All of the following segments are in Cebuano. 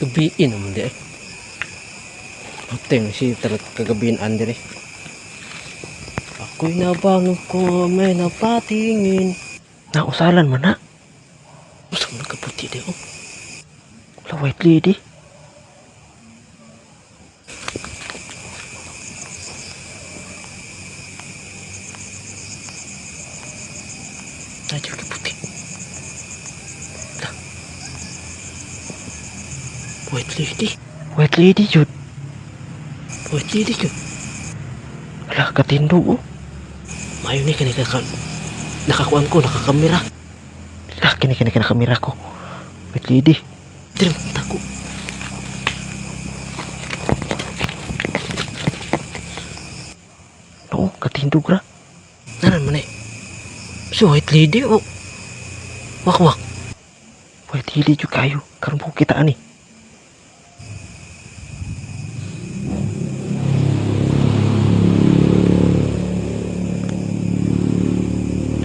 Gabiin naman di ay. Pateng si tarat kagabiin andere. Ako'y nabango ko may napatingin. Nausalan man na. Usa man kaputi di oh. Wala, white lady. Tayo kaputi. La. White lady. White lady jud. White lady ko. Wala, katindog oh. Mayo ni kani kaka nakakuan ko nakakamera. Lah, kini kini kini kamera ko. White lady. Dire tako. No, katindog ra. Naran man eh. Si white lady oh. Wak wak. White lady jud kayo. Karon po kita ani.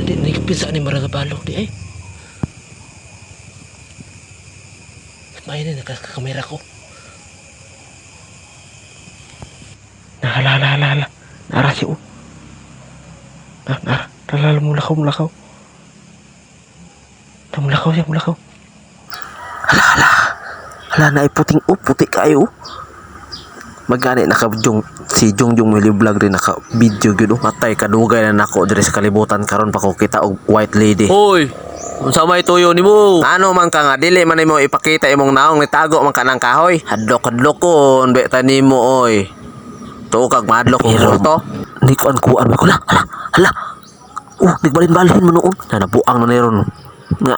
Di ni pinsa ni maragabalok di ay. Mayo ni nakakamera ko. Na, hala, hala, hala, hala. Nara siya oh. Na, nara. Hala, mulakaw, mulakaw. Na, mulakaw siya, mulakaw. Hala, hala. Hala, na puting oh, puti kayo oh. Magani naka jung si Jung Jung Mili Vlog rin naka video gyud oh. Matay kadugay na nako diri sa kalibutan karon pa ko kita og white lady. Hoy, unsa may tuyo nimo? Ano man ka nga dili man nimo ipakita imong naong nitago man ka ng kahoy. Hadlok-hadlok ko be tanimo oy. Tuo kag mahadlok kog multo. Ni kuan kuan ba ko la. Hala, hala. Oh, nagbalin-balhin mo noon. Na nabuang na ni ron. Nga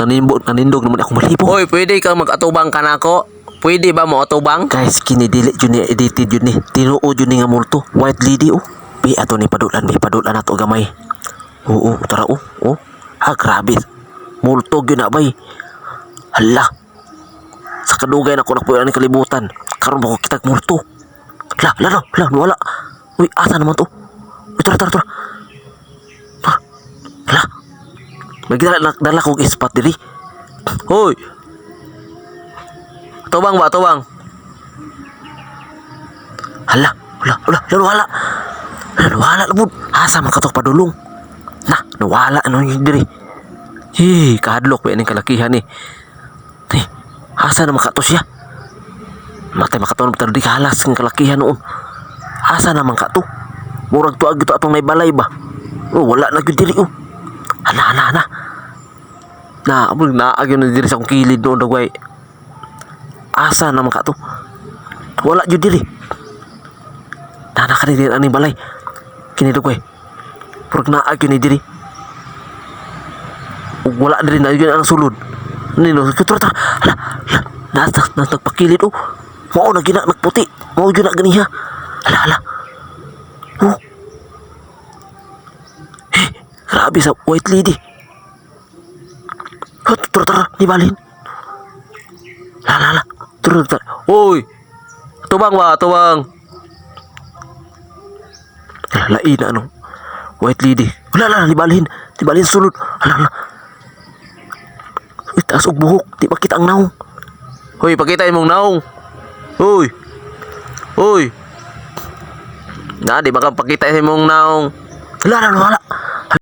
nanimbo nanindog naman ako malibo. Hoy, pwede kang mag-atubang kanako? Pwede ba mo atubang? Guys, kini dili jud ni edited jud ni. Tinuod jud ni nga multo. White lady oh. Bi ato ni padulan, bi padulan ato gamay. Oo, tara oh. Oh. Ha, grabe. Multo gyud na bay. Hala. Sa kadugay na ko napuyo ni kalibutan. Karon ba ko kitag multo? La, la, la, la, wala. Uy, asa naman to? Uy, tara, tara, tara. Ha, hala. May dala, dala kong ispat diri. Hoy. Atubang ba, atubang? Hala, hala, hala, hala, wala. Hala, wala na pud. Asa man katok padulong. Na, nawala ano yung diri. Hi, kahadlok pa ining kalakihan ni. Eh, asa na makato siya? Matay makatuon pero di kahalas ng kalakihan noon. Asa na man kato? Murag tuag ito atong naibalay ba? Oh, wala na gyud diri oh. Hala, hala, hala. Na, abog na agyon na diri sa akong kilid noon dagway. Asa na man kato? Wala gyud diri. Nana ka din aning balay. Kini dugay. Purag naa gyud ni diri. Ug wala diri na gyud ang sulod. Nino, tara tara. Hala, hala. Nasa nas nagpakilid oh. Mao na gina nagputi. Mao gyud na ganiha. Hala, hala. Oh. Eh, grabe sa white lady. Oh, tara tara, ni balhin. Hala, hala. Tara, tara. Hoy. Atubang ba, atubang? Hala, lain na ano. White lady. Wala, wala, libalhin. Libalhin sulod. Hala, hala. Uy, taas og buhok. Di makita ang naong. Hoy, pakita imong naong. Hoy. Hoy. Na, di ba ka pakita imong naong? Wala, wala, wala.